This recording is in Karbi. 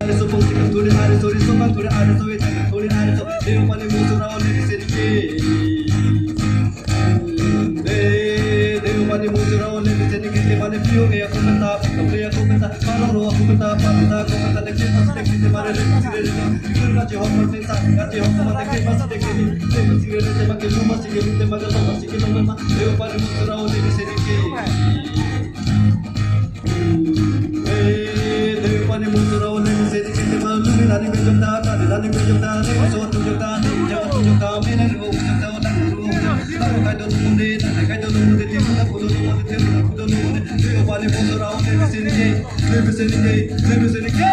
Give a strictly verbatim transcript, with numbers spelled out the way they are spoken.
Ariso pongsi kangthur, ariso riso kangthur, ariso etang kangthur, ariso Dev pani musura ole biseri ke. Eh, Dev pani musura ole biseri ke, te mane piu ke aku menta, aku ke aku menta, parong ro aku menta, parong ta aku menta, te ke mas te ke te mane le biseri ke. Dur ka je hok mante sa, ka je hok mante ke mas te ke. Te mas ke te ma ke lu mas ke lu, te ma ke lo mas ke lo ma. Dev pani musura ole biseri ke. Eh, Dev pani musura ole biseri ke, te ma lumi lani bejok ta, ta lani bejok ta, te so tu jok ta, te jok tu jok ta, me lani bo jok ta, ta tu jok ta, kai do tu munde, ta kai do tu munde, te muna kudo tu munde, te muna kudo tu munde. Dev pani musura ole biseri ke, le biseri ke, le biseri ke.